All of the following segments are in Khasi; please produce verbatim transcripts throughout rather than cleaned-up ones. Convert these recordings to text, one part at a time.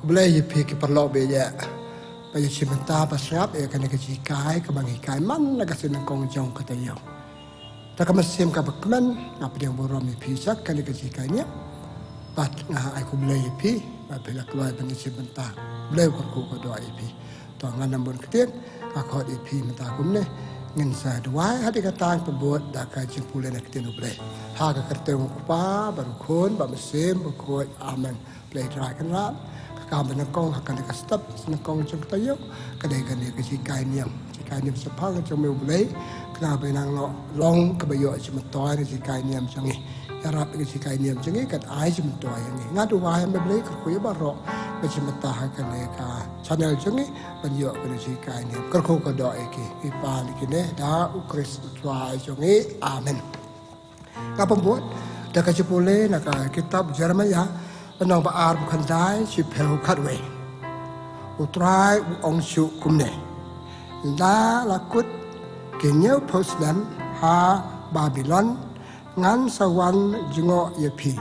Khublei ïa phi ki paralok ba ïeit. Ba ïa shi mynta ba sngap ïa kane ka jinghikai kaba ngi hikai man la ka sien nyngkong jong ka taïew. Da ka mynsiem kaba kmen nga pdiang burom ïa phi sha kane ka jinghikai niam. Bad nga ai khublei ïa phi ba phi la kloi ban ïa shi mynta. Khublei u kyrkhu ka doh ïa phi. To ngan ym bun ktien, nga khot ïa phi mynta kumne. Ngin sa duwai ha kata ka por bad da ka jingpule na ka ktien U Blei. Ha ka kyrteng U Kpa bad U Khun bad U Mynsiem Bakhuid. Amen. Blei Trai Kynrad, ka kam ba nyngkong ha kane ka step nyngkong jong ka taïew, ka dei kane ka jinghikai niam. Jinghikai niam shaphang jong me U Blei, khnang ba ngan long kaba ïoh jingmyntoi na jinghikai niam jong ngi. Ïarap ïa ka jinghikai niam jong ngi, kan ai jingmyntoi ïa ngi. Nga duwai ïa me Blei, kyrkhu ïa baroh ba jingmyntoi ha kane ka channel jong ngi, ban ïoh kane ka jinghikai niam. Kyrkhu ka doh ïa ki, ngi pan ïa kine da U Khrist U Trai jong ngi. Amen. Nga pynbud da ka jingpule na ka kitab Jeremiah, lynnong ba ar, dkhot khyndai, shiphew khatwei. U Trai u ong shuh kumne: Ynda la kut ki hynñiewphew snem ha Babilon, ngan sa wan jngoh ïa phi,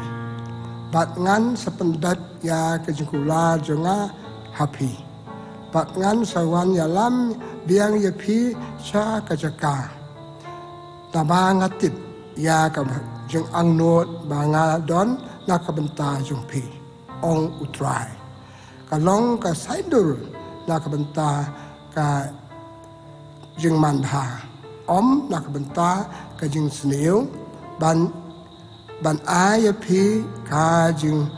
bad ngan sa pyndep ïa ka jingkular jong nga ha phi, bad ngan sa wan ïalam biang ïa phi sha ka jaka. Naba nga tip ïa ka jingangnud ba nga don na ka bynta jong phi, ong U Trai. Ka long ka saiñdur na ka bynta ka jingmanbha, ym na ka bynta ka jingsniew, ban, ban ai ïa phi ka jingkyrmen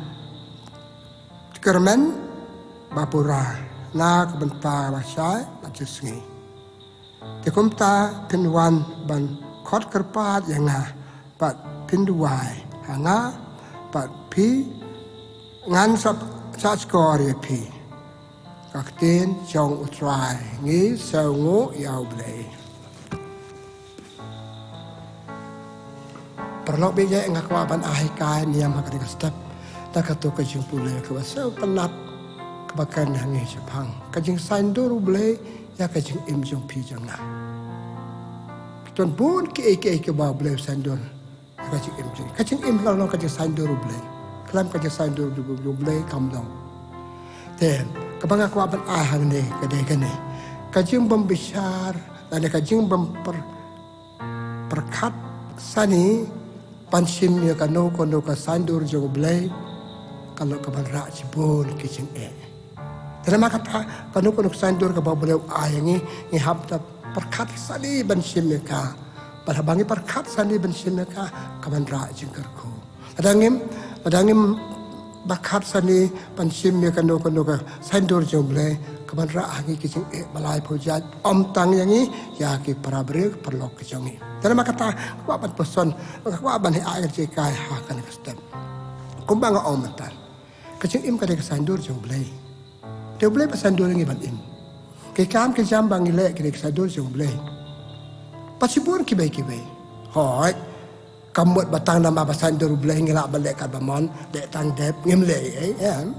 bapura na ka bynta lashai lashai sngi. Te kumta phin wan ban khot kyrpad ïa nga, bad phin duwai ha nga, bad phi, ngan sa, sa shkor ïa phi. Ka ktien jong U Trai. Ngi sngewnguh ïa U Blei. Paralok ba ïeit, nga kwah ban ai hikai niam ha kane ka step da kato ka jingpule kaba sngewtynnat, kaba kren ha ngi shaphang ka jingsaiñdur U Blei ïa ka jingim jong phi jong nga. Ki don bun kiei kiei kiba U Blei u saiñdur ïa ka jingim jong ngi. Ka jingim ka long ka jingsaiñdur U Blei. Khlem ka jingsaiñdur U Blei kam long. Te kaba nga kwah ban ai hangne ka dei kane: ka jingbym bishar lane ka jingbym pyrkhat sani ban shim ïa kano kano ka saiñdur jong U Blei ka long kaban rah shibun ki jingeh. Te namar kata, kano kano ka saiñdur kaba U Blei u ai ïa ngi, ngi hap da pyrkhat sani ban shim ïa ka. Bad haba ngi pyrkhat sani ban shim ïa ka, kaban rah jingkyrkhu. Lada ngim, lada ngim pyrkhat sani ban shim ïa kano kano ka saiñdur jong U Blei, kaban rah ha ngi ki jingeh ba laiphew jait, ym tang ïa ngi, ïa ki para briew paralok ki jong ngi. Te namar kata, kwah ban puson, kwah ban hikai ha kane ka step. Kumba nga ong mynta, ka jingim ka dei ka saiñdur jong U Blei. Te U Blei ba saiñdur ïa ngi ban im. Ki kam ki jam ba ngi leh ki dei ka saiñdur jong U Blei. Bad shibun kiwei kiwei. Hooid. Kam mut ba tang namar ba saiñdur U Blei ngi lah ban leh katba mon, leh tang dep, ngim leh ei ei, em.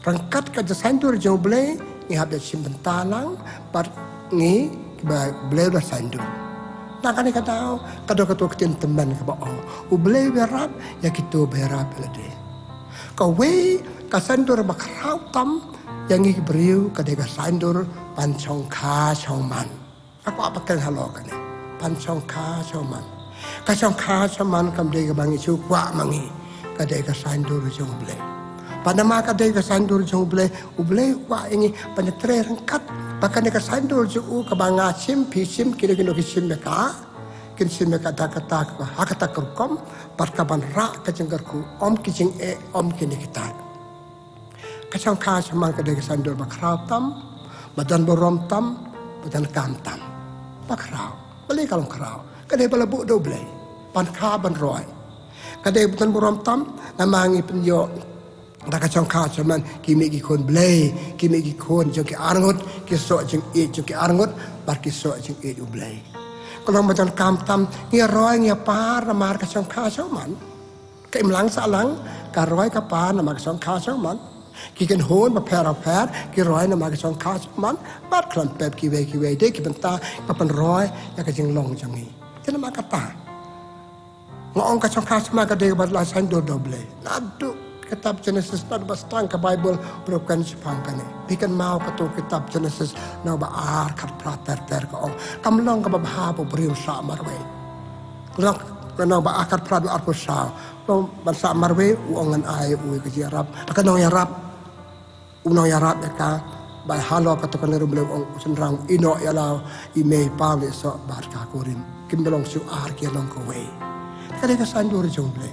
Ryngkat ka jingsaiñdur jong U Blei, ngi hap da shim bynta lang bad ngi ba U Blei u da saiñdur. Na kane ka daw, ka don kato ka ktien tymmen kaba ong, U Blei u ïarap ïa kito ba ïarap ïa lade. Kawei ka saiñdur ba khraw tam ïa ngi ki briew ka dei ka saiñdur ban shongkha shongman. Nga kwah ban kren halor kane, ban shongkha shongman. Ka shongkha shongman kam dei kaba ngi shu kwah ma ngi, ka dei ka saiñdur jong U Blei. Bad namar ka dei ka saiñdur jong U Blei, U Blei u kwah ïa ngi ban trei ryngkat ba kane ka saiñdur jong u kaba nga shim, phi shim, kino kino ki shim ïa ka, kin shim ïa ka da kata, ha kata ka rukom, bad kaban rah ka jingkyrkhu, ym ki jingeh, ym kine kita. Ka shongkha shongman ka dei ka saiñdur ba khraw tam, ba don burom tam, ba donkam tam. Ba khraw, balei ka long khraw? Ka dei ba la buh da U Blei ban kha ban roi. Ka dei ba don burom tam, namar ngi pynïoh da ka shongkha shongman ki mih ki khun Blei, ki mih ki khun jong ki arngut, ki soh jingïeit jong ki arngut, bad ki soh jingïeit U Blei. Ka long ba donkam tam, ngi roi ngi par namar ka shongkha shongman. Ka imlang sahlang ka roi ka par namar ka shongkha shongman. Ki kynhun bapher bapher ki roi namar ka shongkha shongman. Bad khlem pep kiwei kiwei de ki bynta ka pynroi ïa ka jinglong jong ngi. Te namar kata nga ong ka shongkha shongman ka dei kaba la saiñdur da U Blei. Naduh Kitab Genesis, naduh ba sdang ka Baibl, u briew u kren shaphang kane. Phi kynmaw katto kitab Genesis, naduh ba ar khatphra ter ter ka ong, kam long kaba bha ba u briew un shah marwei. Ka long, naduh ba ar khatphra haduh arphew saw, long ban shah marwei, u ong ngan ai ïa u ka jingïarap. Ka nongïarap, u nongïarap ïa ka, ba halor kato ka lynti, u briew u ong, u shynrang u ïehnoh ïa la i mei i pa, leit soh bad ka kurim. Kim da long shuh ar, ki long kawei. Ka dei ka saiñdur jong u Blei.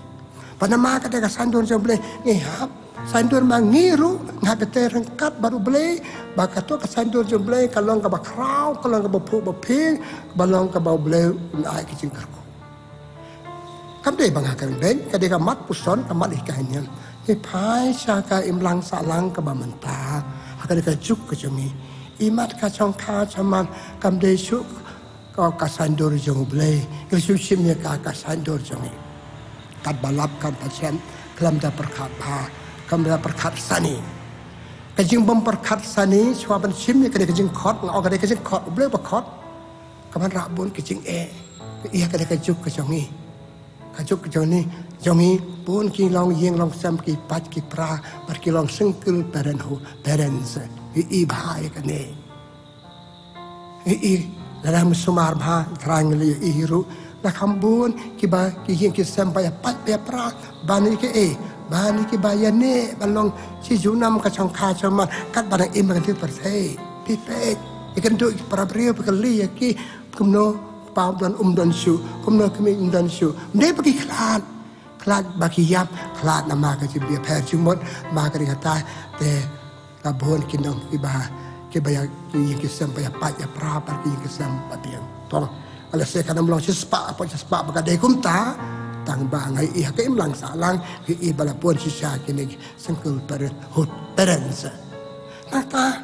Bad namar ka dei ka saiñdur jong u Blei, ngi hap saiñdur, ma ngi ruh ngi hap ban trei ryngkat bad u Blei, ba kato ka saiñdur jong u Blei ka long kaba khraw, ka long kaba phuh ba phi, kaba long kaba u Blei un ai ka jingkyrkhu. Kam dei ba nga kren beiñ, ka dei ka mat puson, ka mat hikai niam. Ngi phai sha ka imlang sahlang kaba mynta, ha ka dei ka juk ka jong ngi. Imat ka shongkha shongman, kam dei shuh ka, ka saiñdur jong u Blei. Ngi shu shim ïa ka, ka saiñdur jong ngi. Katba lap katba shem, khlem da pyrkhat bha, khlem da pyrkhat sani. Ka jingbym pyrkhat sani, shuwa ban shim ïa ka dei ka jingkhot, nga ong ka dei ka jingkhot, u Blei ba khot. Ka wanrah bun ki jingeh. Ïa ka dei ka juk ka jong ngi. Ka juk ka jong ngi, jong ngi, bun ki long ïing long sem, ki pait ki pra, bad ki long single parenthood, parents. Ngi i bha ïa kane. Ngi i, lada ngim sumar bha, trai ngi la ïohi ruh. La kham bun kiba ki ïing ki sem ba ïa pait ba ïa pra, ban ïa kiei, ban ïa kiba ïa ne, ban long shi junom ka shongkha shongman, katba dang im ha ka pyrthei. Phi peit, ïa kynduh ki para briew, phi kylli ïa ki, kumno, pa u don um don shuh, kumno kmie um don shuh. Ym dei ba ki khlad, khlad ba ki ïap, khlad namar ka jingpher jingmut, namar ka dei kata, te la bun ki nong kiba, kiba ïa, ki ïing ki sem ba ïa pait ïa pra, bad ki ïing ki sem ba biang. To, lehse kan ym long shispah, hapoh shispah ba ka dei kumta, tang ba nga i ha ka imlang sahlang, nga i ba la bun shisha kine ki single parenthood, parents. Nangta,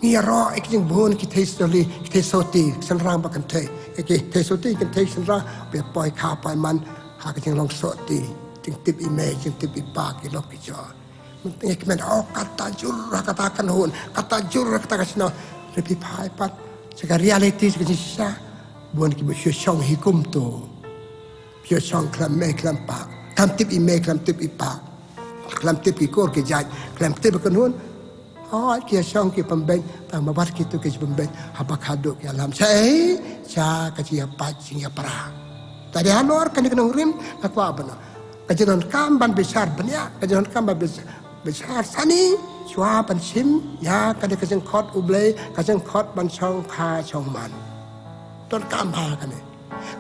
ngi ïaroh ïa ki jingbun ki thei suli, ki thei soti, ki shynrang bad kynthei. Ïa ki thei soti, kynthei, shynrang, ba ïa poi kha poi man, ha ka jinglong soti, jingtip i mei, jingtip i pa, ki lok ki jor. Ngi kmen, oh, kata jur ha kata ka kynhun, kata jur ha kata ka shnong. Hynrei phi phai pat sha ka reality, sha ka jingshisha, bun kiba shu shong hi kumto. Shu shong khlem mei khlem pa, khlem tip i mei khlem tip i pa, khlem tip ki kur ki jait, khlem tip ka kynhun. Hooid, ki shong ki pynbeit, tang ba wat kito ki pynbeit, haba khadduh ki ïalam sha ei, sha ka jingïapait jingïapra. Te dei halor kane ka nongrim, nga kwah ban ong, ka jingdonkam ban bishar bniah, ka jingdonkam ban bis-, bishar sani, shuwa ban shim ïa ka dei ka jingkhot u Blei, ka jingkhot ban shongkha shongman. Donkam bha kane.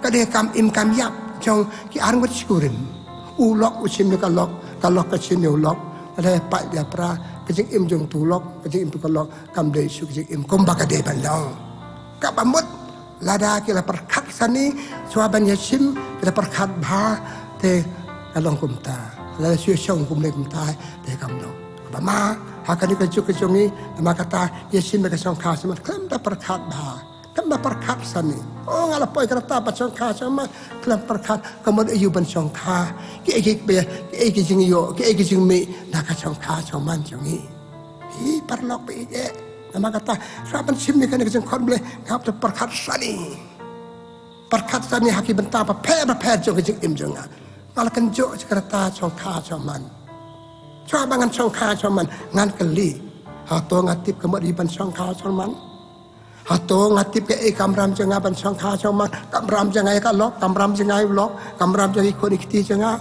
Ka dei ka kam im kam ïap jong ki arngut shi kurim. U lok u shim ïa ka lok, ka lok ka shim ïa u lok. Lada ïa pait ïa pra, ka jingim jong utu u lok, ka jingim ka lok, kam dei shuh ka jingim kumba ka dei ban long. Kaba mut, lada ki la pyrkhat sani, shuwa ban ïa shim, ki la pyrkhat bha, te ka long kumta. Lada shu shong kumne kumta, te kam long. Ba ma, ha kane ka juk ka jong ngi, namar kata, ïa shim ïa ka shongkha shongman, khlem da pyrkhat bha. Khlem da pyrkhat sani. Oh, nga la poi ka rta ban shongkha shongman, khlem pyrkhat, ka mut aïu ban shongkha. Kiei kiei, kiei ki jingïoh, kiei ki jingmih, na ka shongkha shongman jong ngi. Hi paralok ba ïeit eh. Namar kata, shuwa ban shim ïa kane ka jingkhot Blei, nga hap ban pyrkhat sani. Pyrkhat sani ha ki bynta bapher bapher jong ka jingim jong nga. Nga la kynjoh sha ka rta shongkha shongman. Shuwa ba ngan shongkha shongman, ngan kylli. Hato nga tip ka mut aïu ban shongkha shongman? Hato nga tip kaei ka kamram jong nga ban shongkha shongman, kamram jong nga ïa ka lok, kamram jong nga ïa u lok, kamram jong nga ïa ki khun ki kti jong nga.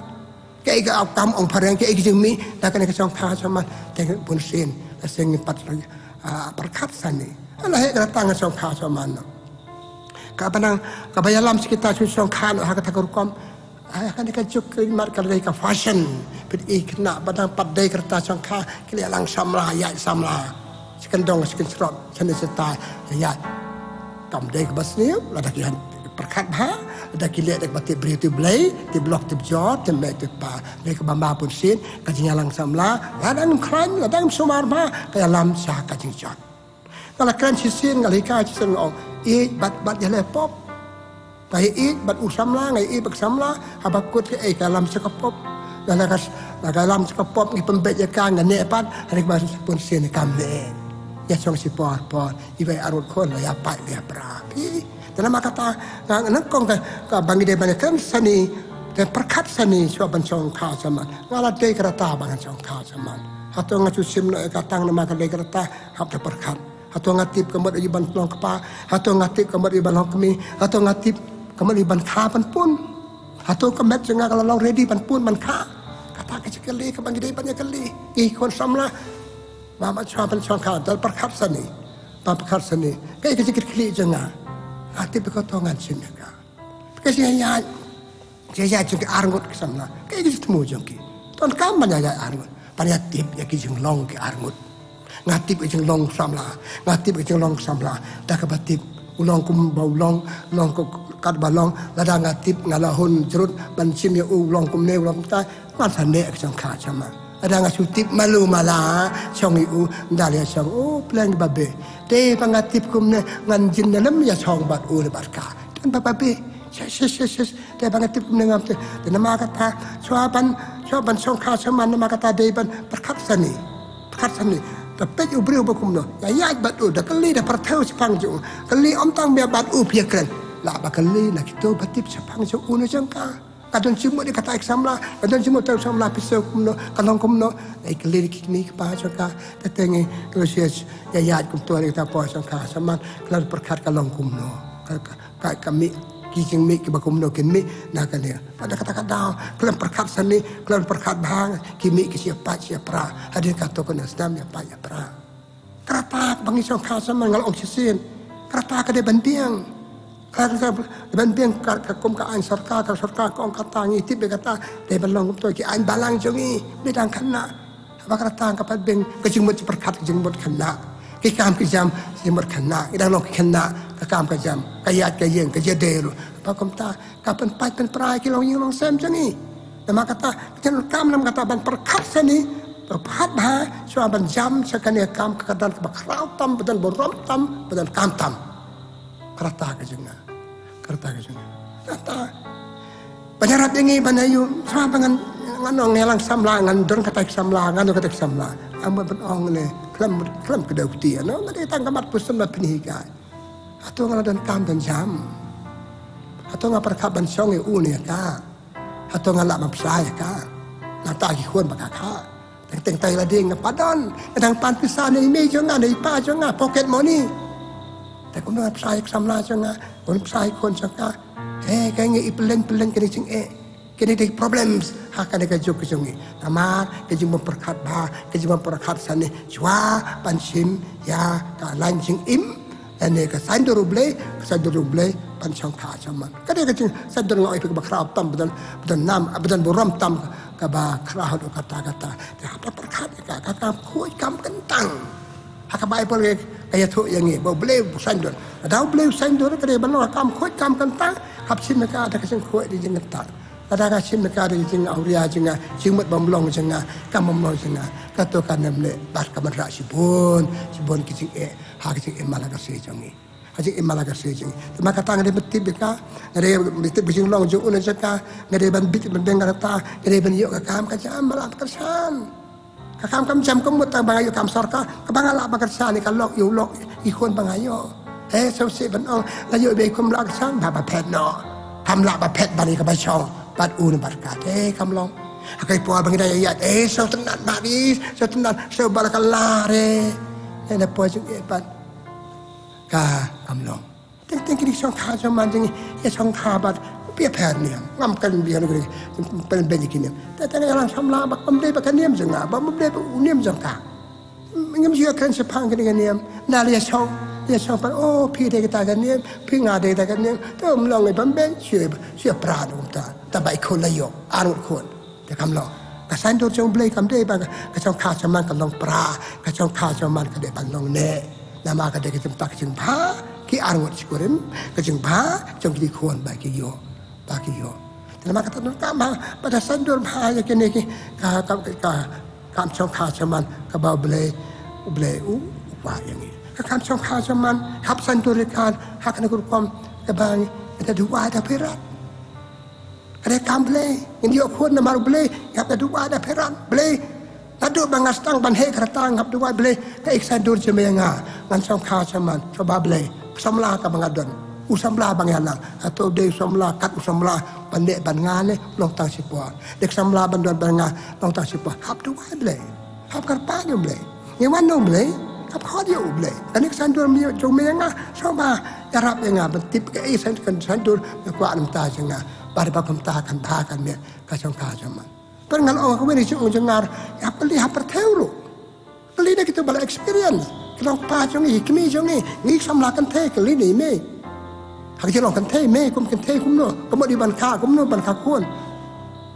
Kaei ka outcome ong phareng, kaei ka jingmih, na kane ka shongkha shongman, te bunsien, la seng pat, ah, pyrkhat sani. Ala heh ka rta nga shongkha shongman noh. Kaba nang, kaba ïalam sha kita shu shongkha noh ha kata ka rukom. Ai, ha kane ka juk ka mat ka dei ka fashion. Phi i khynnah ba dang pat dei ka rta shongkha, ki la ïalang samla, ïaid samla. Shi kyndong, shi kynshrot, shane shatai, ïaid. Kam dei kaba sniew, lada ki pyrkhat bha, lada ki leh da kaba tip briew tip Blei, tip lok tip jor, tip mei tip pa. Dei kaba ma bunsien, ka jingïalang samla, lada ngim khlaiñ, lada ngim sumar bha, ka ïalam sha ka jingjot. Nga la kren shisien, nga la hikai shisien nga ong, ïeit bad, bad ïaleh pop. Nga ïeit bad u samla, nga ïeit bad samla, haba kut kaei ka ïalam sha ka pop. Nga la ka, la ka ïalam sha ka pop, ngi pynbeit ïa ka, nga neh pat, hynrei kaba bunsien kam neh. Ïa shong shi por por, iwei arngut khun, la ïa pait la ïa pra. Phi, te namar kata, nga nyngkong ka, kaba ngi dei ban kren sani, Te pyrkhat sani shuwa ban shongkha shaman. Nga la dei ka rta ba ngan shongkha shaman. Hato nga shu shim noh ïa ka tang namar ka dei ka rta, hap da pyrkhat. Hato nga tip ka mut ïa ban long kpa, hato nga tip ka mut ïa ban long kmie, hato nga tip ka mut ïa ban kha ban pun. Hato ka met jong nga ka la long ready ban pun ban kha. Kata ka jingkylli kaba ngi dei ban ïakylli. Ki khun samla. Ba ma shuwa ban shongkha, dal pyrkhat sani. Ba pyrkhat sani. Kaei ka jingkitkhlieh jong nga. Nga tip ba kato ngan shim ïa ka. Ka jingïaid, jingïaid jong ki arngut ki samla. Kaei ka jingthmu jong ki. Donkam ban ïaid arngut. Ban ïatip ïa ki jinglong ki arngut. Nga tip ïa ka jinglong samla. Nga tip ïa ka jinglong samla. Da kaba tip u long kumba u long, long ka, katba long. Lada nga tip nga la hun jrut ban shim ïa u long kumne u long kumta. Ngan sa neh ka shongkha shaman. Lada nga shu tip malu mala shong ïa u, ndar ïa shong u pleng babe. Te ba nga tip kumne ngan jin na lem ïa shong bad u le bad ka. Ten ba babe. Shes, shes, shes, shes. Te ba nga tip kumne ngam te. Te namar kata, shuwa ban, shuwa ban shongkha shaman namar kata dei ban pyrkhat sani. Pyrkhat sani. Te peit u briew ba kumno. Ïa ïaid bad u, da kylli da pyrthew shaphang jong u. Kylli ym tang mia bad u phi ïakren. Lah ba kylli na kito ba tip shaphang jong u ne jong ka. Ka don jingmut ïa kata ki samla, ka don jingmut ïa ka samla phi sngew kumno, ka long kumno. Ïa kylli ki kmie ki kpa jong ka. Te te ngi, kylli ïa ïaid kumto ïa kata por shongkha shaman, khlem pyrkhat ka long kumno. Ka, ka, ka, ka mih, ki jingmih kiba kumno kin mih na kane. Pada kata ka daw, khlem pyrkhat sani, khlem pyrkhat bha, ki mih ki shu ïapait shu ïapra. Hadien kato ka nang sdang ïapait ïapra. Ka rta kaba ngi shongkha shaman nga la ong shisien. Ka rta ka dei ban biang. Ka rta ka dei ban biang ka, ka kum ka aiñ sorkar, ka sorkar ka ong kata ngi tip ïa kata. Dei ban long kumto ki aiñ balang jong ngi. Beit dang khynnah. Haba ka rta ka pat biang ka jingmut jingpyrkhat ka jingmut khynnah. Ki kam ki jam jingmut khynnah. Ngi dang long ki khynnah ka kam ka jam. Ka ïaid ka ïeng ka jadei ruh. Haba kumta ka pynpait pynpra ïa ki longïing longsem jong ngi. Namar kata, ka jingdonkam namar kata ban pyrkhat sani, pyrkhat bha, shuwa ban jam sha kane ka kam ka don kaba khraw tam, ba don burom tam, ba donkam tam. Ka rta ka jong nga. Ka rta ka jong nga. Kata. Ban ïarap ïa ngi ban ïoh, shuwa ba ngan, ngan ong ngi la samla, ngan don kata ki samla, ngan don kata ki samla. Ym ban ong ne, khlem, khlem ka dei u kti, ano, nga dei tang ka mat puson ba pynhikai. Hato nga la donkam don jam? Hato nga pyrkhat ban shong ïa u ne ïa ka? Hato nga lah ban pynshai ïa ka? Nangta ki khun ba ka kha. Teng teng tai la ding nga pat don. Nga dang pan pisa na i mei jong nga, na i pa jong nga, pocket money. Te kumno nga pynshai ïa ka samla jong nga, kumno pynshai ïa ki khun jong ka. He, ka ngi i pyllein pyllein kane jingeh. Kine dei ki problems ha kane ka juk ka jong ngi. Namar ka jingbym pyrkhat bha, ka jingbym pyrkhat sani, shuwa ban shim ïa ka lain jingim, lane ka saiñdur U Blei, ka saiñdur U Blei ban shongkha shaman. Ka dei ka jingsaiñdur nga ong ïa phi kaba khraw tam, ba don, ba don nam, ba don burom tam, kaba khraw haduh katta katta. Te hap ban pyrkhat ïa ka, ka kam khuid kam kyntang. Ha ka Baibl ka, ka ïathuh ïa ngi ba U Blei u saiñdur. Lada U Blei u saiñdur ka dei ban long ka kam khuid kam kyntang, hap shim ïa ka da ka jingkhuid da ka jingkyntang. Lada ka shim ïa ka da ka jingawria jong nga, jingmut bym long jong nga, kam bym long jong nga. Kato kan ym leh bad ka ban rah shibun, shibun ki jingeh ha ka jingim mala ka seh jong ngi. Ha jingim mala ka seh jong ngi. Te namar kata nga dei ban tip ïa ka, nga dei ban tip ka jinglong jong u ne jong ka, nga dei ban bit ban biang ka rta, nga dei ban ïoh ka kam ka jam ba lah ban kyrshan. Ka kam kam jam ka mut tang ba nga ïoh kam sorkar, kaba nga lah ban kyrshan ïa ka lok ïa u lok ïa ki khun ba nga ïoh. Eh, sngewsih ban ong, la ïoh ba kum lah kyrshan, ba, ba phet noh. Kam lah ba phet ban ïa kaba shong bad u ne bad ka. Eh, kam long. Ha ka por ba ngi dang ïaid, eh, sngewtynnat bad i, sngewtynnat, sngewbha la ka la re. Eh, na por jong eh bad ka kam long. Teng teng kine ki shongkha shaman jong ngi, ïa shongkha bad, phi ïapher niam. Ngam kren biang kine, pynbeiñ ïa ki niam. Te teng ïa lang samla bad, bym dei bad ka niam jong nga, bym dei bad u niam jong ka. Ngim ju ïa kren shaphang kine ki niam. Na la ïa shong, ïa shong pat, oh, phi dei kata ka niam, phi nga dei kata ka niam. Te ym long ïa pynbeiñ, shu, shu ïa pra kumta. Te ba i khun la ïoh, arngut khun. Te kam long. Ka saiñdur jong U Blei kam dei ba ka shongkha shaman ka long pra, ka shongkha shaman ka dei ban long neh. Namar ka dei ka jingtah ka jingbha ki arngut shi kurim, ka jingbha jong ki khun ba ki ïoh, ba ki ïoh. Te namar kata donkam bha, ba da saiñdur bha ïa kine ki, ka, ka, ka, ka kam shongkha shaman kaba U Blei, U Blei u, u kwah ïa ngi. Ka kam shongkha shaman, hap saiñdur ïa ka, ha kane ka rukom, kaba ngi, da duwai da pyrkhat. Ka dei kam Blei, ngin ïoh khun namar U Blei, ngi hap da duwai da pyrkhat, Blei. Naduh ba nga sdang ban heh ka rta nga hap duwai Blei, kaei ka saiñdur jong me ïa nga, ngan shongkha shaman, sngewbha Blei, ka samla kaba nga don. U samla ba nga ïalang, hato dei u samla kat u samla ban leh ban nga ne, long tang shipor. Dei u samla ban don ban nga, long tang shipor. Hap duwai Blei. Hap kyrpad ïa u Blei. Ngi wan na u Blei, hap khot ïa u Blei. Kane ka saiñdur jong me ïa nga, sngewbha ïarap ïa nga ban tip kaei ka saiñdur, ka saiñdur me kwah na ka bynta jong nga. Bad ba kumta kan bha kan miat ka shongkha jong man. Pynban nga la ong ha kawei ka jingjynjar, hap kylli ha pyrthei ruh. Kylli na kito ba la experience. Ki long pa jong ngi, ki kmie jong ngi, ngi samla kynthei, kylli na i mei. Ha ka jinglong kynthei, mei kum kynthei kumno, kumno dei ban kha, kumno ban kha khun.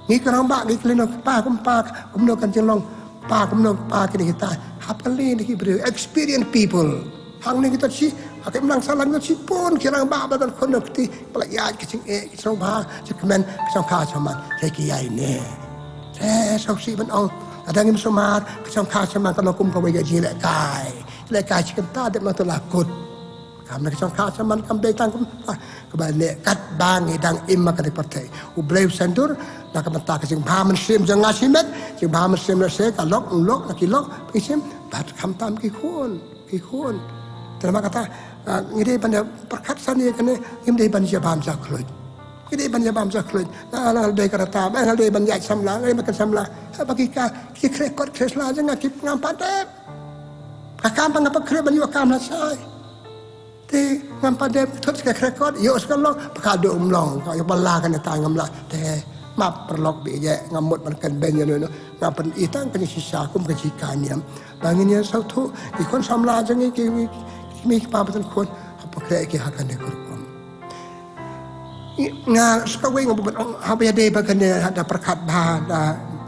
Ngi ki rangbah, ngi kylli na ki pa kum pa, kumno kan jinglong pa, kumno pa kine kita. Hap kylli na ki briew, experienced people. Hangne ki don shi, ha ka imlang sahlang ki don shibun ki rangbah ba don khun don kti, ba la ïaid ka jingeh, ki sngewbha, jingkmen, ka shongkha jong man, te ki ïaineh. Te sngewsih ban ong, lada ngim sumar, ka shongkha jong man ka long kum kawei ka jinglehkai. Lehkai shi kynta dep nangta la kut. Kam na ka shongkha jong man kam dei tang kum, ah, kaba leh katba ngi dang im ha kane ka pyrthei. U Blei u saiñdur, na ka bynta ka jingbha mynsiem jong nga shimet, jingbha mynsiem lehse ka lok, lok, na ki lok, pynshim, bad khamtam ki khun. Ki khun. Te namar kata, ah, ngi dei ban ïa pyrkhat sani ïa kane, ngim dei ban ïa bam ja khluit. Ngi dei ban ïa bam ja khluit. Na, na, dei ka rta, ba nga dei ban ïa samla, ngi dei ban samla. Ha, ba ki ka, ki khreh kot khreh sla jong nga ki ngam pat dep. Ka kam ba nga pat khreh ban ïa kam lashai. Te ngam pat dep thut ka khreh kot, ïa us ka long, ba ka dum long, ka ïa ba la kane ta ngam la. Te, map paralok bi ïa, ngam mut ban kan ben ïa no, no. Nga pyn-i tang ka jingshisha kum ka jingkha niam. Ba ngin ïa sngewthuh, ki khun samla jong ngi ki, ki, ki kmie ki kpa ba don khun, hap pynkhreh ki ha kane ka rukom. Nga sa kawei nga bud ban ong, haba ïadei bad kane da pyrkhat bha da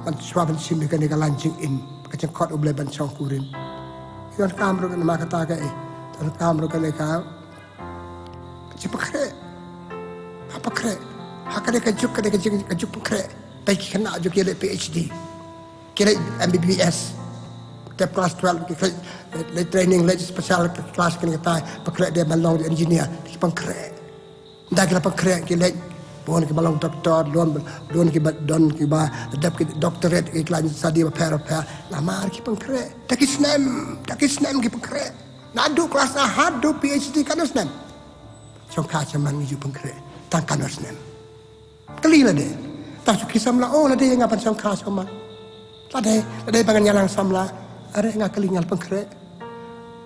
ban shuwa ban shim ïa kane ka lain jingim, ka jingkhot U Blei ban shong kurim. Ki donkam ruh namar kata kaei, donkam ruh kane ka jingpynkhreh. Hap pynkhreh. Ha kane ka juk, kane ka jing, ka juk pynkhreh. Peit ki khynnah jong ngi ki leh PhD. Ki leh MBBS. Dep klas twelve, ki leh, leh training, leh special class kine kita, pynkhreh dei ban long engineer. Ki pynkhreh. Ynda ki la pynkhreh ki leh, bun kiba long doktor, don, don kiba, don kiba dep ki doctorate, ki khlaiñ study bapher bapher. Namar ki pynkhreh. Da ki snem, da ki snem ki pynkhreh. Naduh klas a haduh PhD katno snem. Shongkha shaman ngi ju pynkhreh. Tang katno snem. Kylli lade. Tang shu ki samla, oh, lade nga ban shongkha shaman. Lade, lade ba ngan ïalang samla. Are nga kylli nga la pynkhreh.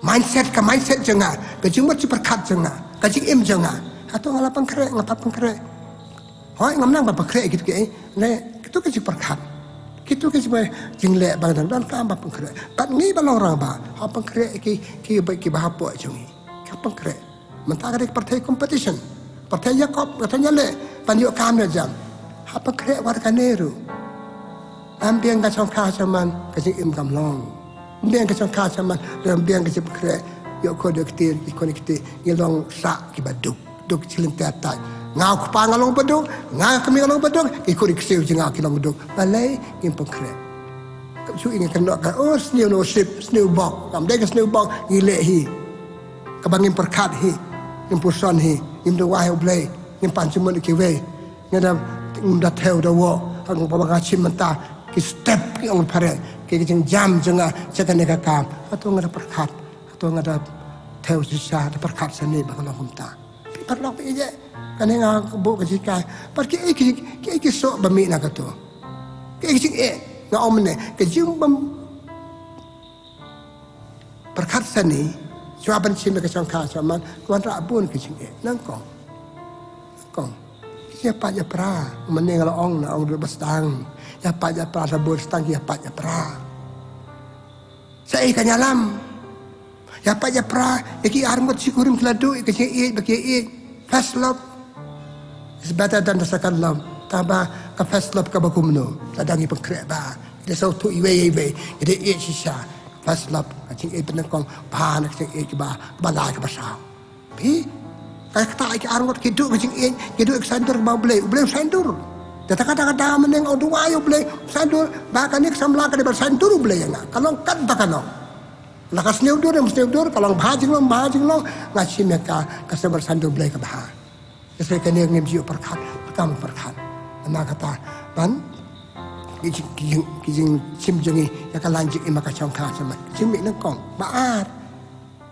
Mindset ka mindset jong nga. Ka jingmut jingpyrkhat jong nga. Ka jingim jong nga. Hato nga la pynkhreh, nga pat pynkhreh. Hooid, ngam nang ban pynkhreh kito kiei. Ne, kito ki jingpyrkhat. Kito ki jingba jingleh ba nga dang donkam ban pynkhreh. Bad ngi ba long rangbah. Hap pynkhreh ki, ki, ki, kiba hapoh jong ngi. Hap pynkhreh. Mynta ka dei ka pyrthei competition. Pyrthei ïakob, pyrthei ïaleh, ban ïoh kam ne jam. Hap pynkhreh wat kane ruh. Ym biang ka shongkha shaman, ka jingim kam long. Ym biang ka shongkha shaman, ym biang ka jingpynkhreh. Ïoh khun ïoh kti, ïoh khun ïoh kti, ngi long sah kiba duk. Duk jingim te tai. Nga u kpa nga long ba duk, nga ka kmie nga long ba duk, ki khun ki ksiew jong nga ki long ba duk. Balei ngim pynkhreh. Kam shu ïa nga kynnoh ka, oh, sniew no sip, sniew bok. Kam dei ka sniew bok, ngi leh hi. Kaba ngim pyrkhat hi, ngim puson hi, ngim duwai ha U Blei, ngim pan jingmut ïa kiwei. Nga da, ngim da thew da woh, hangba nga shim mynta, ki step ki ong phareng, ki, ki jingjam jong nga, sha kane ka kam. Hato nga da pyrkhat, hato nga da thew shisha, da pyrkhat sani ba ka long kumta. Phi paralok phi ïeit, kane nga buh ka jinghikai. Pat kiei ki, kiei ki soh ba mih na kato. Kiei ki jingeh, nga ong mynne, ka jingbym pyrkhat sani, shuwa ban shim ïa ka shongkha shaman, ka wanrah bun ka jingeh. Nyngkong. Nyngkong. Ki ïapait ïapra, mynne nga la ong, nga ong ruh ba sdang. Ïapait ïapra, sa bun sdang ki ïapait ïapra. Sa ei ka ïalam. Ïapait ïapra, ïa ki arngut shi kurim ki la duh, ïa ka jingïeit, ba ki ïeit. First love is better than the second love. Tangba ka first love kaba kumno. Lada ngi pynkhreh bha. Ngi da sngewthuh iwei ïa iwei. Ngi da ïeit shisha. First love. Ka jingïeit ba nyngkong. Bha na ka jingïeit kaba, kaba lai kaba saw. Phi, ka kata ïa ki arngut ki duh ka jingïeit, ki duh ka saiñdur ba U Blei, U Blei u saiñdur. Te ta kata kata mynne nga duwai U Blei, u saiñdur, ba kane ka samla ka dei ban saiñdur U Blei ïa nga. Ka long katba ka long. La ka sniew dur, ym sniew dur, ka long bha jinglong, bha jinglong, nga shim ïa ka, ka saiñdur saiñdur U Blei ka bha. Ka saiñ kane ngim ju pyrkhat, pyrkhat, pyrkhat. Namar kata, ban, ki jing, ki jing, ki jingshim jong ngi, ïa ka lain jingim ha ka shongkha shaman. Jingmih nyngkong, ba ar.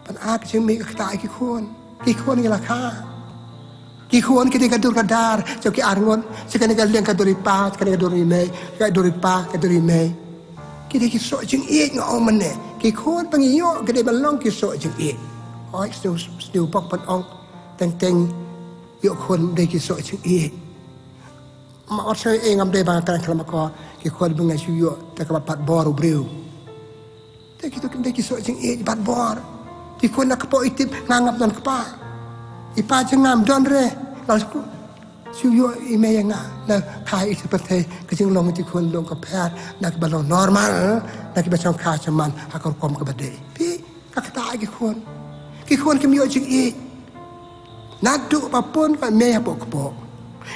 Ban ar ka jingmih ka kata ïa ki khun. Ki khun ngi la kha. Ki khun ki dei ka dur ka dar, jong ki arngut, sha kane ka liang ka dur i pa, sha kane ka dur i mei, ka dur i pa, ka dur i mei. Ki dei ki soh jingïeit nga ong mynne. Ki khun ba ngi ïoh, ki dei ban long ki soh jingïeit. Hooid, sniew, sniew bok ban ong, teng teng, ïoh khun dei ki soh jingïeit. Ma ot sha ei ngam dei ba nga kren khlem akor, ki khun ba nga shu ïoh, te kaba pat bor u briew. Te kito kim dei ki soh jingïeit bad bor. Ki khun na kpoh i tip nga ngam don kpa. I pa jong nga ngam don re. Nga shu, shu ïoh i mei ïa nga. Na kha i pyrthei ka jinglong ki khun long ka pher. Na kiba long normal. Na kiba shongkha shaman ha ka rukom kaba dei. Phi, ka kata ki khun. Ki khun kim ïoh jingïeit. Naduh ba pun ka mei hapoh kpoh.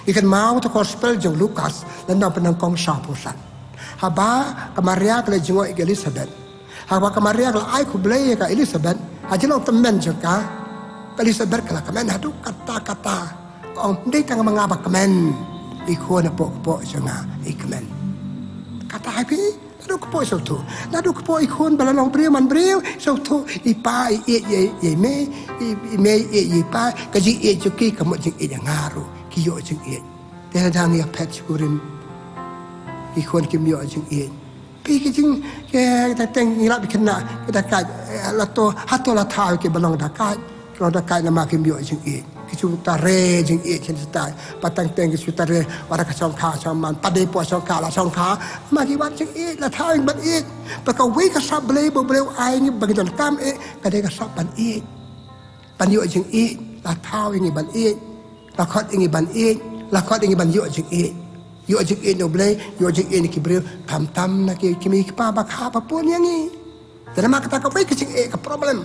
Ngi kynmaw ta gospel jong Lukas, lynnong ba nyngkong shiphew san. Haba ka Maria ka la jngoh ïa ka Elizabeth. Haba ka Maria ka la ai khublei ïa ka Elizabeth, ha jinglong tymmen jong ka, ka Elizabeth ka la kmen haduh katta katta. Ka ong, ym dei tang ma nga ba kmen. I khun hapoh kpoh jong nga i kmen. Kata ha phi, naduh kpoh sawthuh. Naduh kpoh i khun ba la long briew man briew sawthuh. I pa i ïeit ïa i mei, i, i mei i ïeit ïa i pa, ka jingïeit jong ki ka mut jingïeit ïa nga ruh. Ki ïoh jingïeit. Te lada ngi ïa phet sha kurim, i khun kim ïoh jingïeit. Phi, ki jing, ki, teng teng ngi lap ïa kine ki dakait, eh, la to, hato la thaw ïa ki ba long dakait. Ki long dakait namar kim ïoh jingïeit. Ki shu tare jingïeit shisha. Pat teng teng ki shu tare, wat la ka shongkha shaman, pat dei hapoh shongkha la shongkha. Namar ki wad jingïeit, la thaw ïa ngi ban ïeit. Bad kawei ka sap Blei ba U Blei u ai ïa ngi ba ngi donkam eh, ka dei ka sap ban ïeit. Ban ïoh jingïeit, la thaw ïa ngi ban ïeit. La khot ïa ngi ban ïeit, la khot ïa ngi ban ïoh jingïeit. Ïoh jingïeit na U Blei, ïoh jingïeit na ki briew, khamtam na ki kmie ki kpa ba kha ba pun ïa ngi. Te namar kata kawei ka jingeh ka problem.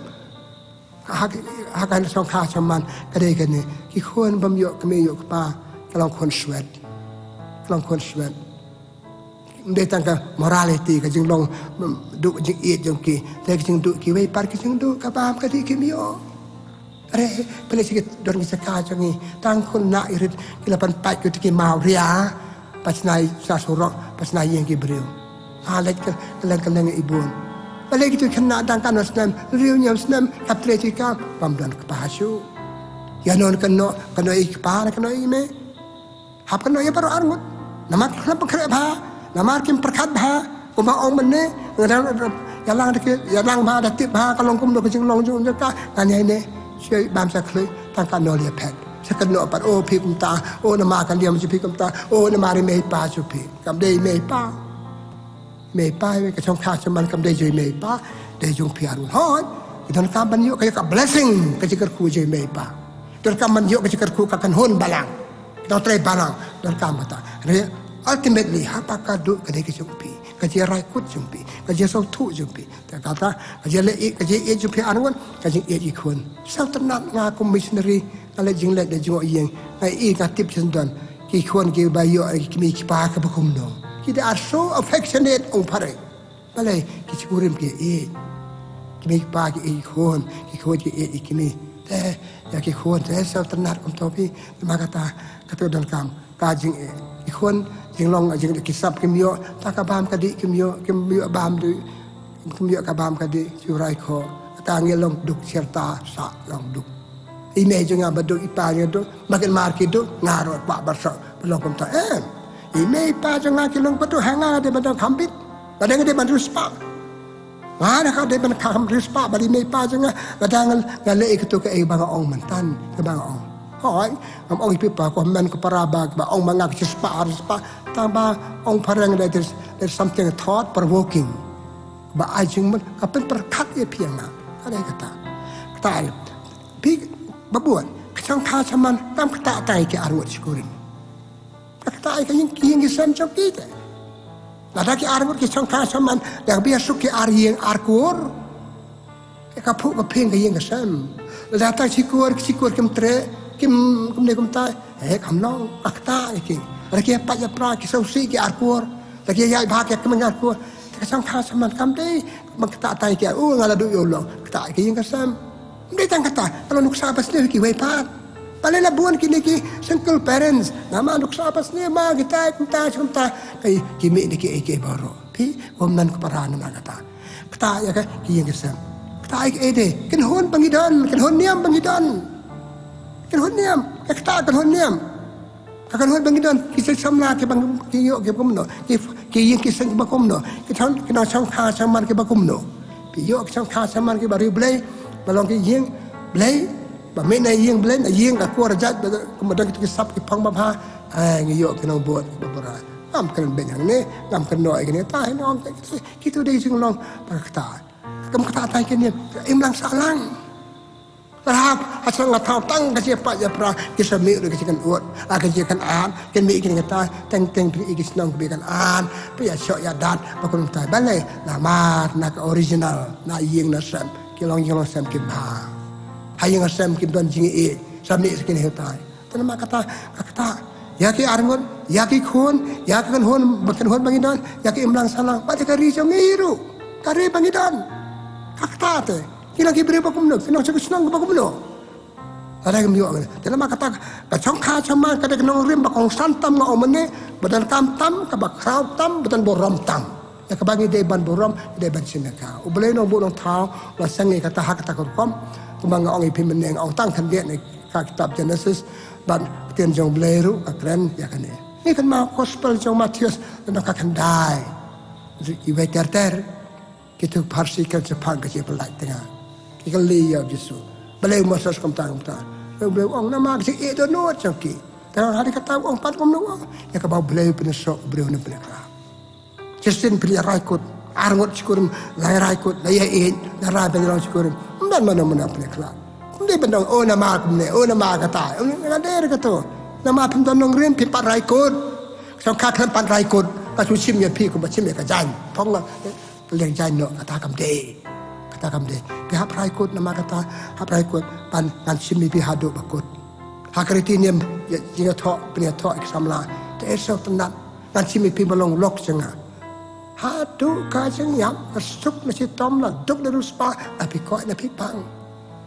Ha, ha ka shongkha shaman, ka dei kane, ki khun bym ïoh kmie ïoh kpa, ka long khun swet. Ka long khun swet. Ym dei tang ka morality, ka jinglong, mm, duh jingïeit jong ki. Te ka jingduh kiwei pat ka jingduh ka bam ka dih kim ïoh. Are, pynleit sha ki don ki jaka jong ngi. Tang khun na irit ki la pynpait ki te ki maw ria. Pynshna i sa surok, pynshna ïing ki briew. Ha leit ka, ka leng ka leng i bun. Balei kito ki khynnah dang katno snem, hynriew hynñiew snem, kap trei ki kam, bym don kpa shuh. Ïa non kano, kano i kpa, kano i mei. Hap kynnoh ïa baroh arngut. Namar ki khlem pynkhreh bha, namar kim pyrkhat bha, kumba ong mynne, nga dang ïalang da ki, ïalang bha, da tip bha, ka long kumno ka jinglong jong ka, ngan ïa ne, shu bam sa khlei, tang ka nol ïa phet. Sa kynnoh pat, o phi kumta, o namar ka liam jong phi kumta, o namar i mei i pa jong phi. Kam dei i mei i pa. Mei pa, ka shongkha shaman kam dei jong i mei pa, dei jong phi arngut. Hooid, ki donkam ban ïoh ka, ka blessing, ka jingkyrkhu jong i mei pa. Donkam ban ïoh ka jingkyrkhu ka kynhun balang. Ki dang trei balang, donkam kata. Re, ultimately, ha ba ka duh ka dei ka jong phi, ka jingrai kut jong phi, ka jingsngewthuh jong phi. Te kata, ka jingïeit, ka jingïeit jong phi arngut, ka jingïeit i khun. Sngewtynnat nga kum missionary, nga leit jingleit da jngoh ïing, nga i nga tip shen don. Ki khun kiba ïoh ki kmie ki kpa kiba kumno. Ki they are so affectionate ong phareng. Balei ki shikurim ki ïeit. Ki kmie ki kpa ki ïeit ki khun, ki khun ki ïeit ki kmie. Te ïa ki khun te sngewtynnat kumto phi. Namar kata, kata ka donkam ka jingïeit. Ki khun jinglong jingïeit ki sap kim ïoh, ta ka bam ka dih kim ïoh, kim ïoh bam dih. Kim ïoh ka bam ka dih, shu rai khoh. Kata ngi long duk sirta sa long duk. I mei jong nga ba duk, i pa jong nga duk, ba kin mar ki duk, nga ruh kwah ban sah, ba long kumta em. I mei i pa jong nga ki long ba duk, ha nga dei ban don kham bit. Ba dei nga dei ban riewspah. Nga dei ka dei ban kham riewspah bad i mei i pa jong nga, lada nga, nga leh ïa kito kaei ba nga ong mynta, kaei ba nga ong. Hooid, ngam ong ïa phi ba ko hynmen ko para ba, ba ong ba nga ka riewspah, riewspah. Tang ba ong phareng, there's, there's something thought provoking. Ba ai jingmut, ka pynpyrkhat ïa phi ïa nga. Ka dei kata. Kata ai. Phi, ba bun, ka shongkha shaman, kam ktah tang ïa ki arngut shi kurim. Ka ktah ïa ka ïing, ki ïing ki sem jong ki te. Lada ki arngut ki shongkha shaman, ïa ka biang suk ki ar ïing ar kur. Ïa ka phuh ka phieng ka ïing ka sem. Lada tang shi kur, ki shi kur kim treh, kim, kim dei kumta. Eh, kam long, ka ktah ïa ki. Lada ki ïa pait ïa pra, ki sngewsih ki ar kur. Lada ki ïa ïaid bha ki ïa kmen ar kur. Te ka shongkha shaman kam dei ban ktah tang ïa ki, o nga la duh ïa u long, ktah ïa ki ïing ka sem. Ym dei tang kata, ka long nuksa ba sniew ïa kiwei pat. Balei la bun kine ki single parents, namar nuksa ba sniew ma kita kumta kumta. Ki mih na kiei kiei baroh. Phi, ym don ka para namar kata. Ktah ïa ka, ki ïing ka sem. Ktah ïa kiei de, kynhun ba ngi don, kynhun niam ba ngi don. Kynhun niam. Ka kata ka kynhun niam. Ka kynhun ba ngi don, ki samla kiba ngi ïoh kiba kumno, ki, ki ïing ki sem kiba kumno, ki thong, ki nongshong kha shong man kiba kumno. Phi ïoh ki shong kha shong man kiba riewblei, ba long ki ïing blei, ba mih na ïing blei, na ïing ka kur jait, ba kumba don kito ki sap ki phong babha. Ai, ngi ïoh ki nongbud kiba bura. Ngam kren beiñ hangne, ngam kren noh ïa kine, tai nong, kito dei jinglong ba kata. Kam kata tai kine, imlang sahlang. Lada hap, ha shnong ha thaw tang ka jingïapat ïapra, ki sa mih ruh ka jingkynnoh, ha ka jingkynnoh, kin mih kine kita, teng teng phi i ki shnong ki kynnoh, phi ïashoh ïadat, ba kumta balei, namar na ka original, na ïing na sem, ki long ïing long sem ki bha. Ha ïing ha sem ki don jingïeit, sa mih sa kine kita. Te namar kata, ka kata, ïa ki arngut, ïa ki khun, ïa ki kynhun, ba kynhun ba ngi don, ïa ki imlang sahlang, bad ïa ka ri jong ngi ruh, ka ri ba ngi don. Ka kata te, ki long ki briew ba kumno, ki nongshong shnong ba kumno. Lada ngim ïoh, te namar kata, ka shong kha shong man, ka dei ka nongrim ba kongsan tam nga ong mynne, ba donkam tam, kaba khraw tam, ba don burom tam. Ïa kaba ngi dei ban burom, ngi dei ban shim ïa ka. U Blei u nongbuh u nongthaw, u la seng ïa kata ha kata ka rukom. Kumba nga ong ïa phi mynne, nga ong tang khyndiat na ka kitab Genesis, bad ktien jong u Blei ruh ka kren ïa kane. Ngi kynmaw gospel jong u Mathaios, lynnong ka khyndai. Iwei ter ter. Kito ki Pharisi ki kren shaphang ka jingpyllait tnga. Ki kylli ïa u Jisu. Balei u Moses kumta kumta. U Blei u ong namar ka jingïeit dohnud jong ki. Te hynrei kata u ong pat kumno u ong. Ïa kaba u Blei u pynïasoh u briew u pynïakhlad. Shisien phi la rai kut. Arngut shi kurim la rai kut. La ïa ïeit. La rai ba la long shi kurim. Ym don mano mano pynïakhlad. Ym dei ban ong, oh namar kumne, oh namar kata. Ym dei, nga dei re kato. Namar phim don nongrim phi pat rai kut. Shong kha khlem pat rai kut. Ka shu shim ïa phi kumba shim ïa ka jaiñ. Phong la. Ka liang jaiñ noh, kata kam dei. Kata kam dei. Phi hap rai kut namar kata, hap rai kut, ban ngan shim ïa phi haduh ba kut. Ha ka riti niam, ïa, jingïathoh, pynïathoh ïa ki samla. Te sngewtynnat, ngan shim ïa phi ba long u lok jong nga. Haduh ka jingïap, ka suk na shitom la, duk na riewspah, la phi koit, la phi pang.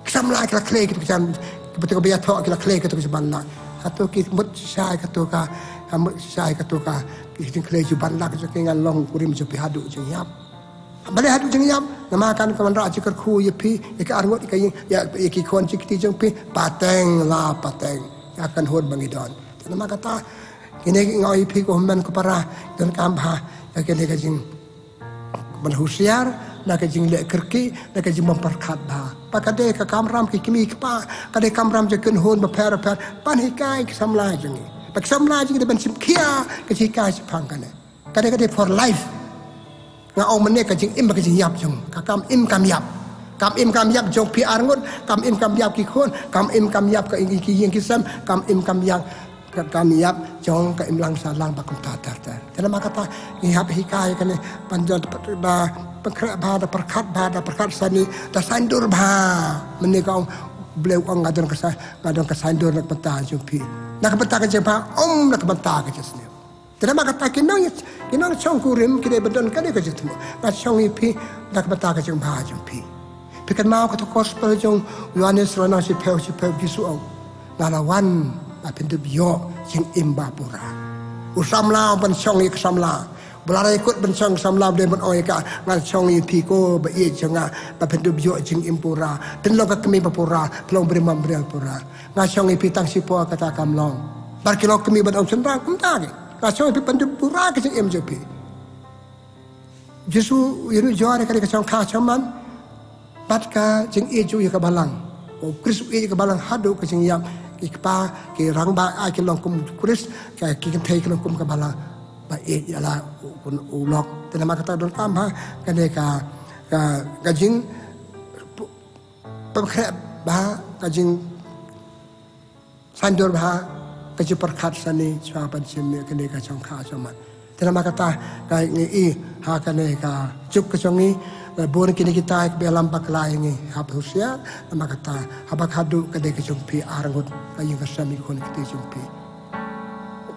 Ki samla ki la khlei kito ki jam, kiba ïathoh ki la khlei kito ki jam ban lak. Hato ki mut shisha ïa kato ka, ka mut shisha ïa kato ka, ki jingkhlei jong ban lak jong ki ngan long kurim jong phi haduh jingïap. Balei haduh jingïap, namar kan ka wanrah jingkyrkhu ïa phi, ïa ki arngut, ïa ki, ïa, ïa ki khun ki kti jong phi, pateng la pateng. Ïa ka kynhun ba ngi don. Te namar kata, kine ki nga ong ïa phi ko hynmen ko para, donkam bha, ïa kine ka jing ban husiar, na ka jingleh kyrkieh, na ka jingbym pyrkhat bha. Ba ka dei ka kamram ki kmie ki kpa, ka dei kamram jong ki kynhun bapher bapher, ban hikai ki samla jong ngi. Ba ki samla jong ngi dei ban shim khia, ka jinghikai shaphang kane. Ka dei, ka dei for life. Nga ong mynne ka jingim bad ka jingïap jong, ka kam im kam ïap. Kam im kam ïap jong phi arngut, kam im kam ïap ki khun, kam im kam ïap ka ïing ki ïing ki sem, kam im kam ïap. Ka kam ïap jong ka imlang sahlang ba kumta ter ter. Te namar kata ngi hap hikai kane ban ïoh da pynkhreh bha, da pyrkhat bha, da pyrkhat sani, da saiñdur bha. Mynne ka ong Blei u ong nga don ka sa, nga don ka saiñdur na ka bynta jong phi. Na ka bynta ka jingbha, ym na ka bynta ka jingsniew. Te namar kata ki nong, ki nongshong kurim ki dei ba don kane ka jingthmu. Nga shong ïa phi na ka bynta ka jingbha jong phi. Phi kynmaw kata ka gospel jong u Ïoannis lynnong shiphew, shiphew Jisu u ong, nga la wan ba phin dup ïoh jingim ba pura. U samla u ban shong ïa ka samla. Ba la rai kut ban shong samla, ba dei ban ong ïa ka, nga shong ïa phi ko ba ïeit jong nga, ba phin dup ïoh jingim pura. Phin long ka kmie ba pura, phin long briew manbriew pura. Nga shong ïa phi tang shipor kata kam long. Bad ki long kmie ban ong shynrang, kumta ki. Nga shong ïa phi ban dup pura ka jingim jong phi. Jisu u ïanujor ïa kane ka shong kha shong man bad ka jingïeit jong u ïa ka balang. U Khrist u ïeit ïa ka balang haduh ka jingïap. Ki kpa, ki rangbah, ai ki long kum u Khrist, ka, ki kynthei ki long kum ka balang. Ba ïeit ïa la u, u, u lok. Te namar kata donkam ha kane ka, ka, ka jing pynkhreh bha, ka jing saiñdur bha, ka jingpyrkhat sani shuwa ban shim ïa kane ka shong kha shong man. Te namar kata ka ngi i ha kane ka juk ka jong ngi, la bun kine kita kiba ïalam bakla ïa ngi, hap husiar. Namar kata haba ka haduh ka dei ka jong phi arngut, ka ïing ka sem, ïa ki khun ki kti jong phi,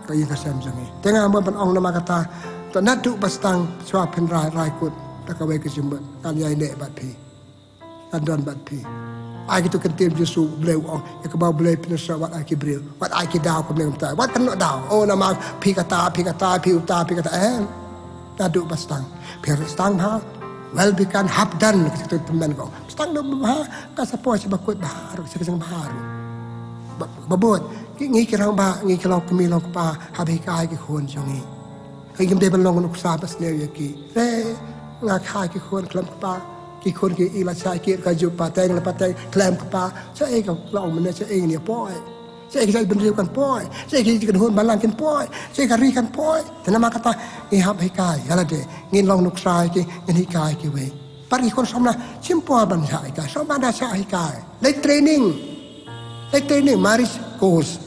ka ïing ka sem jong ngi. Te nga mut ban ong namar kata, to naduh ba sdang shuwa phin rai, rai kut da kawei ka jingmut, ngan ïai leh bad phi. Ngan don bad phi. Ai kito ki ktien Jisu, Blei u ong, ïa kaba u Blei u pynïasoh wat ai ki briew, wat ai ki daw kumne kumta, wat kynnoh daw. Oh namar phi kata, phi kata, phi uta, phi kata, em. Naduh ba sdang. Phi ruh sdang bha. Well begun, half done, kata ka tymmen ko. Sdang naduh bha, ka sa poi sha ba kut bha ruh, sha ka jingbha ruh. Ba bud, ki ngi ki rangbah, ngi ki long kmie long kpa, hap hikai ki khun jong ngi. Ngi kim dei ban long nuksa ba sniew ïa ki. Re, nga kha ki khun khlem kpa, ki khun ki i la shai ki ka juh pateng la pateng khlem kpa. Sa ei ka long mane sa ei ngi poi. Sa ei ka jait bynriew kan poi. Sa ei ki kynhun balang kin poi. Sa ei ka ri kan poi. Te namar kata ngi hap hikai ïa lade. Ngin long nuksa ïa ki, ngin hikai ki wei. Pat ki khun samla shim por ban shah hikai. Samla da shah hikai. Leit training. Leit training marriage course.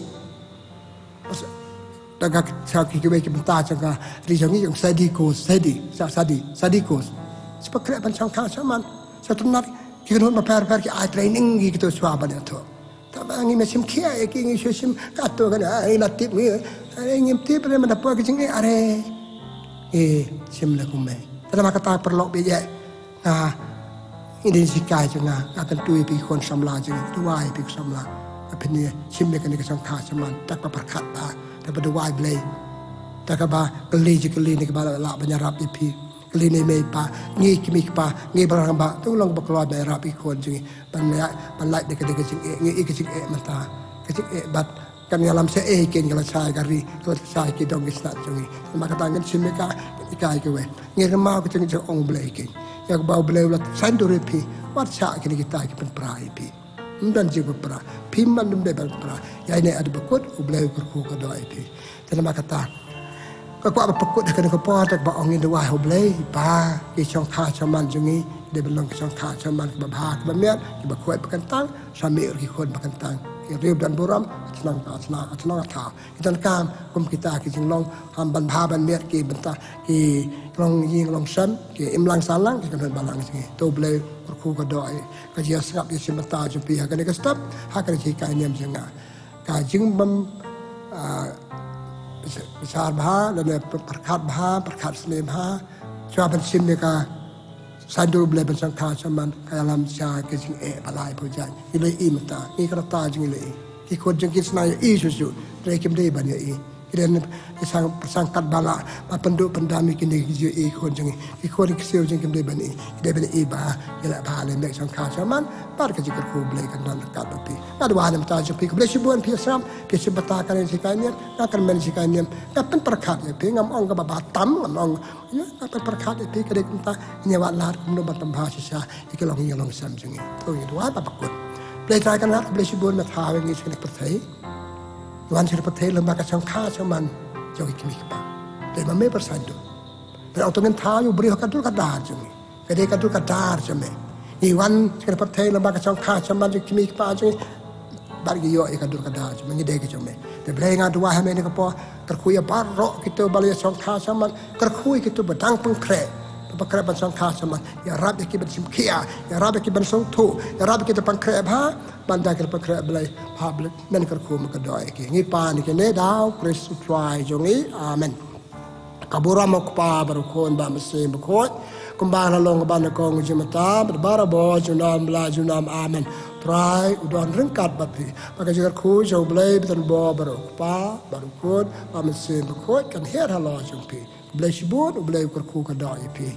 Da ka sa ki kiwei ki bynta jong ka ri jong ngi jong sadi course, sadi, sa sadi, sadi course. Sa ba khreh ban shong kha shong man. Sa tynat ki kynhun ba pher pher ki ai training ki kito shuwa ban ïathuh. Tangba ngi ma shim khia ïa ki, ngi shu shim kato kan ai la tip ngi. Are ngim tip re, man da poi ka jingeh are. Eh, shim la kumne. Te namar kata paralok baieit. Nga, ngi dei shikai jong nga, nga kyntu ïa phi ki khun samla jong ngi, duwai ïa phi ki samla. Nga pynïa shim ïa kane ka shongkha shongman, da kaba pyrkhat bha, da kaba duwai Blei. Da kaba kylli jingkylli ne kaba lah ban ïarap ïa phi. Kylli ne mei pa, ngi kmie kpa, ngi ba rangbah, to long ba kloi ban ïarap ïa ki khun jong ngi. Ban lait, ban lait da ka, da ka jingeh, ngi ïa ka jingeh mynta. Ka jingeh bad kan ïalam shaei kein, ka la shai ka ri, ka la shai ki dong ki snat jong ngi. Namar kata ngin shim ïa ka, ïa ka, ïa ka wei. Ngi kynmaw ka jingong U Blei kein. Ïa kaba U Blei u la saiñdur ïa phi, wat shah kine kita ki pynpra ïa phi. Ym don jingpynpra. Phim ban, ym dei ban pynpra. Ïa ine, ade ba kut, U Blei u kyrkhu ka doh ïa phi. Te namar kata, nga kwah ba pynkut ha kane ka por, da kaba ong, ngin duwai ha U Blei, ba ki shongkha shongman jong ngi, dei ban long ki shongkha shongman kiba bha, kiba miat, kiba khuid ba kyntang, sa mih ruh ki khun ba kyntang. Ki riew don burom, shnong ka shnong, shnong ka thaw. Ki donkam kum kita ki jinglong, ham ban bha ban miat, ki bynta ki long ïing long sem, ki imlang sahlang, ki kynhun balang jong ngi. To U Blei u kyrkhu ka doh ïa ka jingsngap ïashim bynta jong phi ha kane ka step, ha kane ka jinghikai niam jong nga. Ka jingbym, ah, bishar bha, lane pyrkhat bha, pyrkhat sniew bha, shuwa ban shim ïa ka saiñdur U Blei ban shongkha shongman, ka ïalam sha ka jingeh ba laiphew jait. Ngi la ïohi mynta, ngi ka rta jong ngi la ïohi. Ki khun jong ngi ki sna ïohi shuh shuh, hynrei kim dei ban ïohi. Ki dei ki shang, shang kat ba lah, ba pynduh pyndam ïa kine ki jingïohi khun jong ngi. Ki khun ki ksiew jong ngi kim dei ban ïohi. Ki dei ban ïohi ba ngi la bha lem ïa ka shongkha shongman, bad ka jingkyrkhu U Blei kan don ryngkat bad phi. Nga duwai na ka bynta jong phi, khublei shibun phi ïasngap, phi ïashim bynta kane ka jinghikai niam, nga kyrmen jinghikai niam, nga pynpyrkhat ïa phi, ngam ong kaba bha tam, ngam ong Ïa, nga pynpyrkhat ïa phi, ka dei kumta, ngin ïa wad lad kumno ban pynbha shisha ïa ki longïing longsem jong ngi. To ngin duwai ba pynkut. Blei Trai Kynrad, khublei shibun me thaw ïa ngi sha kane ka pyrthei. Ngi wan sha kane ka pyrthei lyngba ka shongkha shongman jong ki kmie ki kpa. Blei, ma me pyrshang dur. Blei, ong to ngin thaw ïa u briew ha ka dur ka dar jong ngi. Ka dei ka dur ka dar jong me. Ngi wan sha kane ka pyrthei lyngba ka shongkha shongman jong ki kmie ki kpa jong ngi. Bad ngi ïoh ïa ka dur ka dar jong me, ngi dei ka jong me. Te Blei, nga duwai ha me ha kane ka por, kyrkhu ïa baroh kito ba la ïa shongkha shongman, kyrkhu ïa kito ba dang pynkhreh, ba pynkhreh ban shongkha shongman, ïarap ïa ki ban shim khia, ïarap ïa ki ban sngewthuh, ïarap ïa ki ban pynkhreh bha, ban da ki la pynkhreh Blei, ha Blei, men kyrkhu me ka doh ïa ki. Ngi pan ïa kine da U Khrist U Trai jong ngi. Amen. Ka burom U Kpa bad U Khun bad U Mynsiem Bakhuid, kumba la long kaba nyngkong, jingmynta bad barabor, junom la junom. Amen. Trai u don ryngkat bad phi. Ba ka jingkyrkhu jong U Blei ba don bor, bad U Kpa bad U Khun bad U Mynsiem Bakhuid kan hiar halor jong phi. Khublei shibun, U Blei u kyrkhu ka doh ïa phi.